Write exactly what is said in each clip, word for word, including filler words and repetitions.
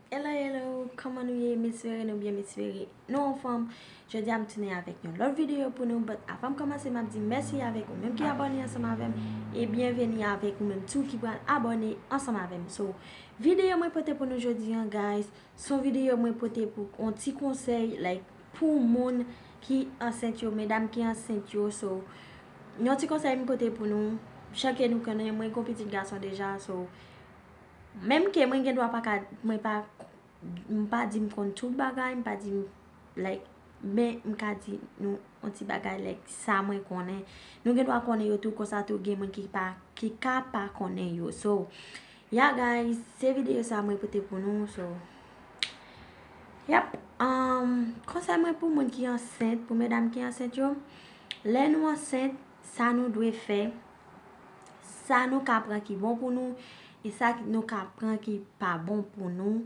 Hello, hello, kòman nou ye? M espere nou byen, m espere nou anfòm. Jodi a m tounen avèk yon lòt videyo pou nou, but avan m kòmanse, m ap di mèsi avèk ou menm ki abòne ansanm avè m, e byenveni avèk ou menm tou ki pral abòne ansanm avè m. So, videyo mwen pote pou nou jodi a, guys, se yon videyo mwen pote pou yon ti konsèy, like, pou moun ki ansent yo, medam ki ansent yo. So, yon ti konsèy m pote pou nou, jan ke nou konnen, mwen gon pitit gason deja, so, menm ke mwen gen dwa pa ka, mwen pa, m pa di m konn tout bagay, m pa di m, like, men m ka di nou yon ti bagay, like, sa mwen konnen. Nou gen dwa konnen yo tou, konsa tou gen moun ki pa, ki ka pa konnen yo. So, yeah, guys, se videyo sa mwen pote pou nou, so, yep. Um, konsèy mwen pou moun ki ansent, pou medam ki ansent yo, lè nou ansent, sa nou dwe fè, sa nou ka pran ki bon pou nou, e sa ki, nou ka pran ki pa bon pou nou.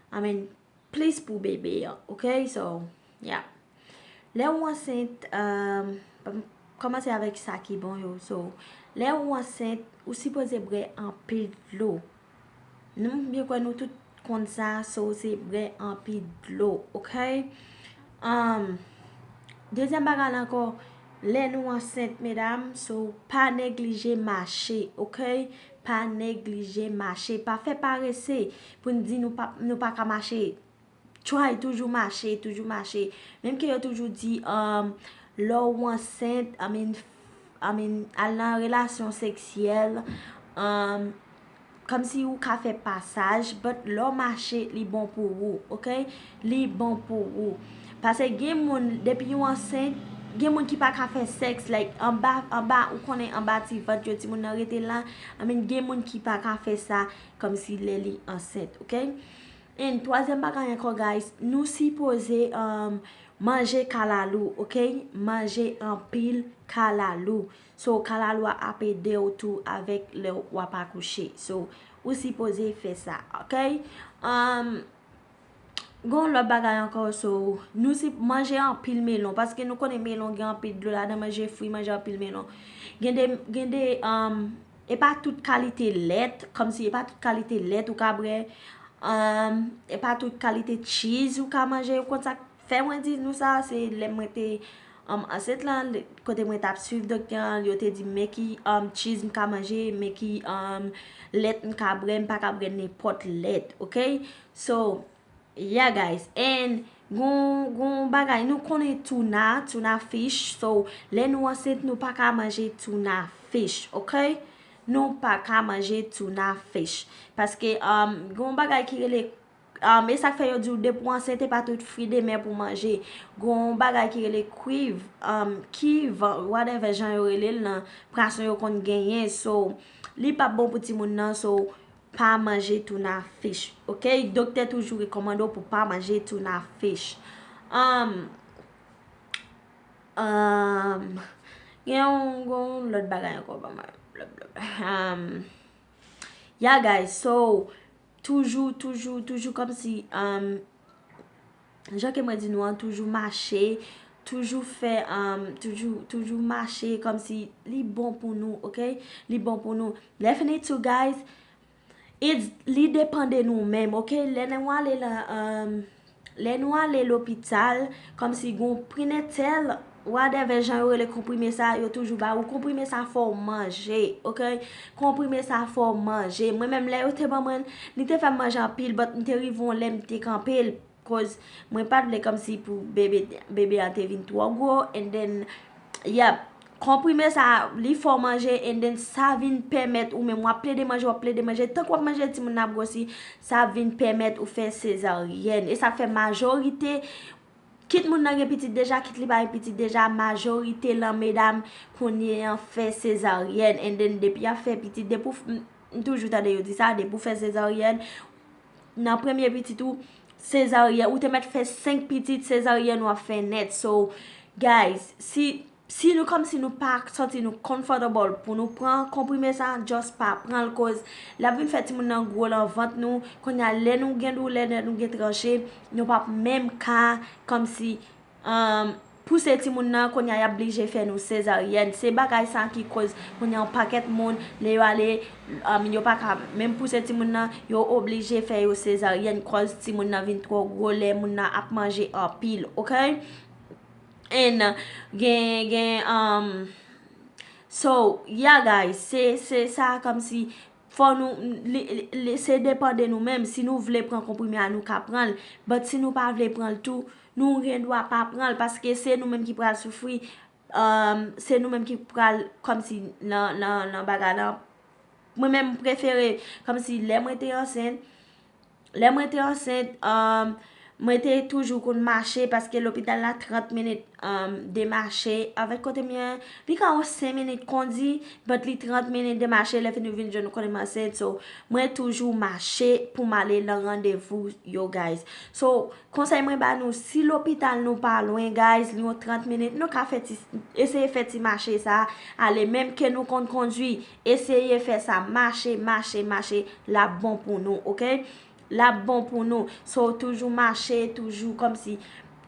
I mean, plis pou bebe an, ok? So, yeah. Lè ou ansent, um, kòmanse avèk sa ki bon yo. So, lè ou ansent, ou sipoze bwè anpil dlo. Nou, m byen kwè nou tout konn sa, so, se bwè anpil dlo, ok? Um, dezyèm bagay la ankò, lè nou ansent, medam, so, pa neglije mache, ok? Pa neglije mache, pa fè parese pou n di nou pa, nou pa ka mache. Try toujou mache, toujou mache. Menm ke yo toujou di, um, lè w ansent, I mean, I mean, al nan relasyon seksyèl, um, kòmsi ou ka fè pasaj, but lè w mache, li bon pou ou, ok? Li bon pou ou. Paske gen moun, depi yo ansent, gen moun ki pa ka fè sèks, like, anba, anba, ou konnen anba ti vant yo, timoun nan rete la. I mean, gen moun ki pa ka fè sa, kòmsi lè li ansent, ok? And twazyèm bagay ankò, guys, nou sipoze, um, manje kalalou, ok? Manje anpil kalalou. So, kalalou a ap ede w tou avèk lè w ap akouche. So, ou sipoze fè sa, ok? Um, gon lòt bagay ankò, so, nou si manje anpil melon, paske nou konnen melon gen anpil dlo ladan, manje fwi, manje anpil melon. Gen de, gen de, um, e pa tout kalite lèt, kòmsi e pa tout kalite lèt ou ka bwè, um, e pa tout kalite cheese ou ka manje, ou konn sa k fè mwen di nou sa, se lè mwen te, um, ansent lan, lè, kote mwen t ap swiv doktè an, yo te di m men ki, um, cheese m ka manje, men ki, um, lèt m ka bwè, m pa ka bwè nenpòt lèt, ok? So, yeah, guys, and gon, gon bagay, nou konnen tuna, tuna fish, so, lè nou ansent, nou pa ka manje tuna fish, ok? Nou pa ka manje tuna fish, paske, um, gon bagay ki rele, um, e sa k fè yo di w depi w ansent, e pa tout fri de mè pou manje. Gon bagay ki rele kwiv, um, kiv, whatever jan yo rele l nan, pwason yo konn genyen, so, li p ap bon pou timoun nan, so, pa manje tuna fish, ok? Doktè toujou rekòmande w pou pa manje tuna fish. Um, um, gen yon, gen yon lòt bagay ankò, ban mwen, blablabla. Um, yeah, guys, so, toujou, toujou, toujou kòmsi, um, jan ke mwen di nou an, toujou mache, toujou fè, um, toujou, toujou mache, kòmsi li bon pou nou, ok? Li bon pou nou. Definitely, guys, it's, li depann de nou menm, ok? Lè nou ale la, um, lè nou ale lopital, kòmsi gon prenetèl, whatever jan yo rele konprime sa, yo toujou ba ou konprime sa, fò w manje, ok? Konprime sa, fò w manje. Mwen menm, lè yo te ban mwen, li te fè m manje anpil, but m te rive yon lè, m te kanpe l, koz mwen pa t vle kòmsi pou bebe, bebe a te vin twò gwo, and then, yep, konprime sa, li fè w manje, and then sa vin pèmèt ou menm, w ap plede manje, w ap plede manje, tank w ap manje, timoun nan ap gwosi, sa vin pèmèt ou fè sezaryèn. E sa k fè majorite, kit moun nan gen pitit deja, kit li pa gen pitit deja, majorite lan medam kounye an fè sezaryèn. And then, depi y ap fè pitit, depi w f-, m, m toujou tande yo di sa, depi w fè sezaryèn, nan premye pitit ou, sezaryèn, ou te mèt fè senk pitit, sezaryèn w ap fè nèt. So, guys, si, si nou kòmsi nou pa santi nou comfortable pou nou pran konprime sa, just pa pran l, koz l ap vin fè timoun nan gwo lan vant nou. Kounye a, lè nou gen doulè, lè nou gen tranche, nou p ap menm ka kòmsi, um, pouse timoun nan, kounye a y ap blije fè nou sezaryèn. Se bagay sa ki koz kounye a yon pakèt moun, lè yo ale, um, yo pa ka menm pouse timoun nan, yo oblije fè yo sezaryèn, koz timoun nan vin twò gwo lè moun nan ap manje anpil, ok? And gen, gen, um, so, yeah, guys, se, se sa kòmsi fò nou, li, li, li, se depann de nou menm. Si nou vle pran konprime a, nou ka pran l. But si nou pa vle pran l tou, nou gen dwa pa pran l, paske se nou menm ki pral soufri. Um, se nou menm ki pral kòmsi nan, nan, nan bagay lan. Mwen menm, m prefere, kòmsi lè mwen te ansent, lè mwen te ansent, um, mwen te toujou konn mache, paske lopital la trant minit, um, de mache. Avèk kote m ye, li ka yon senk minit kondi, but li trant minit de mache, lè fini vin jwenn ou konnen m ansent. So, mwen toujou mache pou m ale nan randevou yo, guys. So, konsèy mwen ba nou, si lopital nou pa lwen, guys, li yon trant minit, nou ka fè ti, eseye fè ti mache sa, ale, menm ke nou konn kondui, eseye fè sa, mache, mache, mache, l ap bon pou nou, ok? L ap bon pou nou. So, toujou mache, toujou kòmsi,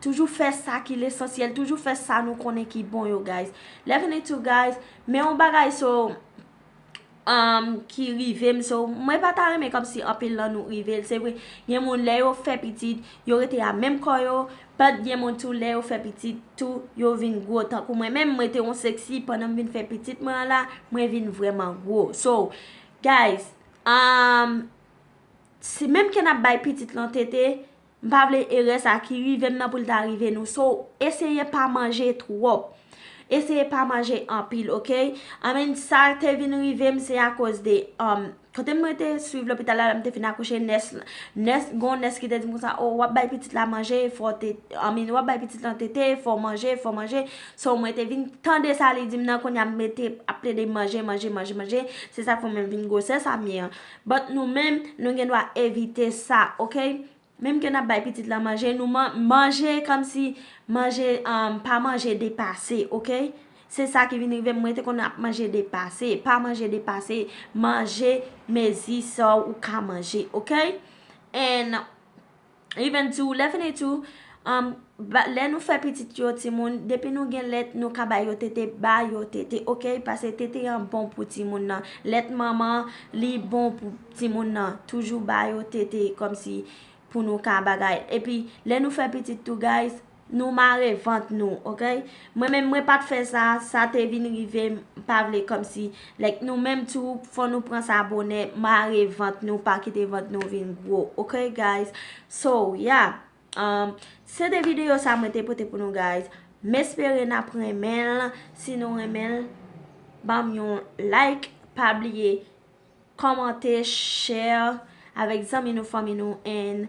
toujou fè sa ki lesansyèl, toujou fè sa nou konnen ki bon yo, guys. Lè fini tou, guys, men yon bagay, so, um, ki rive m, so, mwen pa ta renmen kòmsi anpil nan nou rive l. Se vre, gen moun lè yo fè pitit, yo rete a menm kò yo, but gen moun tou lè yo fè pitit tou, yo vin gwo. Tankou mwen menm, mwen te yon seksi, pandan m vin fè pitit mwen an la, mwen vin vrèman gwo. So, guys, um, si menm ke n ap bay pitit lan tete, m pa vle erè sa ki rive m nan pou l ta rive nou. So, eseye pa manje twòp. Eseye pa manje anpil, ok? I mean, sa te vin rive m, se akoz de, um, kote mwen te swiv lopital la, lè m te fin akouche, nès, nès, gon nès ki te di m konsa, "Oh, w ap bay pitit la manje, fò te, I mean, w ap bay pitit lan tete, fò manje, fò manje." So, mwen te vin tande sa li di m nan, kounye a m rete ap plede manje, manje, manje, manje. Se sa k fè mwen vin gwosè sa m ye an. But nou menm, nou gen dwa evite sa, ok? Menm ke n ap bay pitit lan manje, nou man-, manje kòmsi, manje, um, pa manje depase, ok? Se sa ki vin rive m, mwen te konn ap manje depase, pa manje depase, manje mezi sa ou ka manje, ok? And even too, lè fini tou, um, ba, lè nou fè pitit yo timoun, depi nou gen lèt, nou ka ba yo tete, ba yo tete, ok? Paske tete an bon pou timoun nan. Lèt manman, li bon pou timoun nan. Toujou ba yo tete, kòmsi pou nou ka bagay. Epi, lè nou fè pitit tou, guys, nou mare vant nou, ok? Mwen menm, mwen pa t fè sa, sa te vin rive m, m pa vle kòmsi, like, nou menm tou, fò nou pran sa bonè, mare vant nou, pa kite vant nou vin gwo, ok, guys? So, yeah, um, se te videyo sa mwen te pote pou nou, guys. M espere n ap renmen l. Si nou renmen l, ban m yon like, pa bliye kòmante, share avèk zanmi nou, fanmi nou, and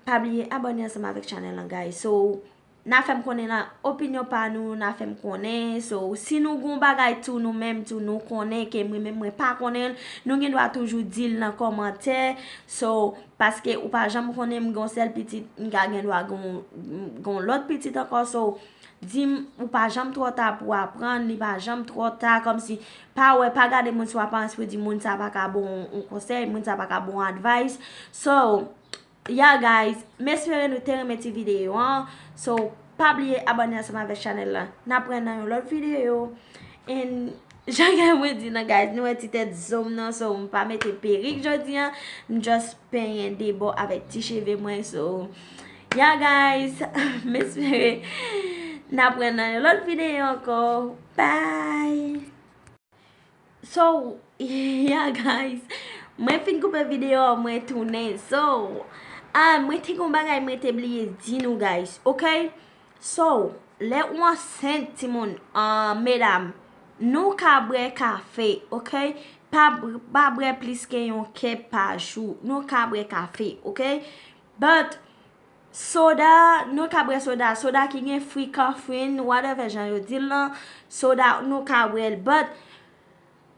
pa bliye abòne ansanm avèk chanèl lan, guys. So, n a fè m konnen nan opinyon pa nou, n a fè m konnen. So, si nou gon bagay tou, nou menm tou, nou konnen ke mwen menm mwen pa konnen l, nou gen dwa toujou di l nan kòmantè. So, paske ou pa janm konnen, m gon sèl pitit, m ka gen dwa gon, gon lòt pitit ankò. So, di m, ou pa janm twò ta pou aprann, li pa janm twò ta, kòmsi, pa wè, pa gade moun sou aparans pou di moun sa pa ka bon yon konsèy, moun sa pa ka bon advice. So, yeah, guys, m espere nou te renmen ti videyo an. So, pa bliye abòne ansanm avèk chanèl lan. N ap wè nan yon lòt videyo. And, jan mwen di nan, guys, nou wè ti tèt zo m nan, so, m pa mete perik jodi an. M just penyen de bò avèk ti cheve mwen, so, yeah, guys, m espere n ap wè nan yon lòt videyo ankò. Bye! So, yeah, guys, mwen fin koupe videyo an, mwen tounen. So, ah, mwen te gon bagay mwen te bliye di nou, guys, ok? So, lè ou ansent, timoun, ah, medam, nou ka bwè kafe, ok? Pa, pa bwè plis ke yon kèp pa jou. Nou ka bwè kafe, ok? But, soda, nou ka bwè soda. Soda ki gen fwi kafwin, whatever jan yo di l lan, soda, nou ka bwè l. But,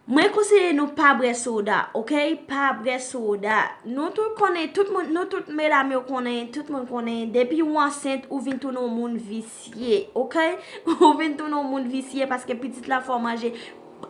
mwen konseye nou pa bwè soda, ok? Pa bwè soda. Nou tout konnen, tout moun, nou tout medam yo konnen, tout moun konnen, depi ou ansent, ou vin tounen yon moun visye, ok? Ou vin tounen yon moun visye paske pitit la fè w manje,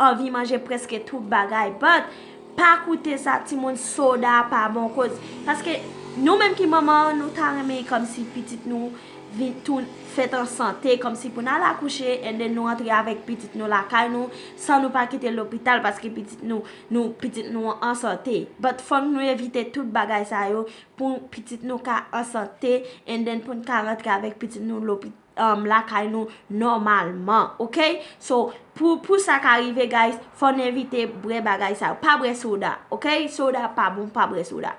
anvi manje prèske tout bagay. But, pa koute sa, timoun, soda pa bon koz. Paske nou menm ki manman, nou ta renmen kòmsi pitit nou vin tou fèt an sante, kòmsi pou n al akouche, and then nou antre avèk pitit nou lakay nou, san nou pa kite lopital, paske pitit nou, nou, pitit nou an sante. But fòk nou evite tout bagay sa yo, pou pitit nou ka an sante, and then pou n ka rantre avèk pitit nou lopi, um, lakay nou nòmalman, ok? So, pou, pou sa ka rive, guys, fò n evite bwè bagay sa yo. Pa bwè soda, ok? Soda pa bon, pa bwè soda.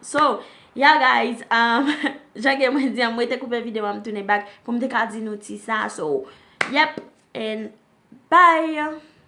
So, yeah, guys, um, jan ke mwen di an, mwen te koupe videyo an, m tounen back pou m te ka di nou ti sa. So, yep, and bye!